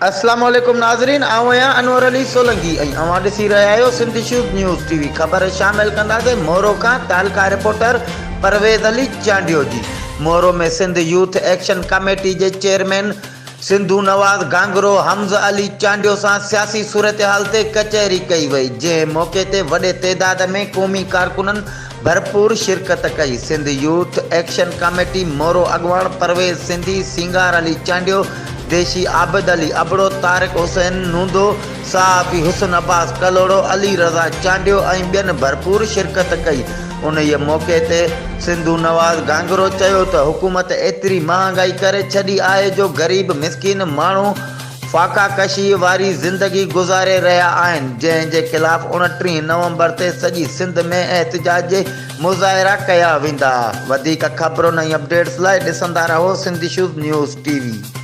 اسلام عليڪم ناظرين آئون آهيان انور علي سولنگي ۽ اوهان ڏسي رهيا آهيو Sindh issues news T V خبر شامل ڪنداسين مورو کان تعلقه رپورٽر پرويز علي چانڊيو جي Moro ۾ Sindh youth action committee جي چيئرمين سنڌو نواز گانگرو حمز علي چانڊيو سان سياسي صورتحال تي ڪچهري ڪئي وئي جنهن موقعي تي وڏي تعداد ۾ قومي ڪارڪنن ڀرپور شرڪت ڪئي. Sindh youth action committee Moro اڳواڻ پرويز سنڌي، سينگار علي چانڊيو، ديشي عابد علي ابڙو، طارق حسين نوندو، صحافي حسن عباس ڪلهوڙو، علي رضا چانڊيو ۽ ٻين ڀرپور شرڪت ڪئي. انهيء موقعي تي سنڌو نواز گانگرو چيو ته حڪومت ايتري مهانگائي ڪري ڇڏي آهي جو غريب مسڪين ماڻهو فاقا ڪشيء واري زندگي گذاري رهيا آهن، جنهن جي خلاف اڻٽيهه نومبر تي سڄي سنڌ ۾ احتجاجي مظاهرا ڪيا ويندا. وڌيڪ خبرن ۽ اپڊيٽس لاء ڏسندا رهو Sindh issues news T V.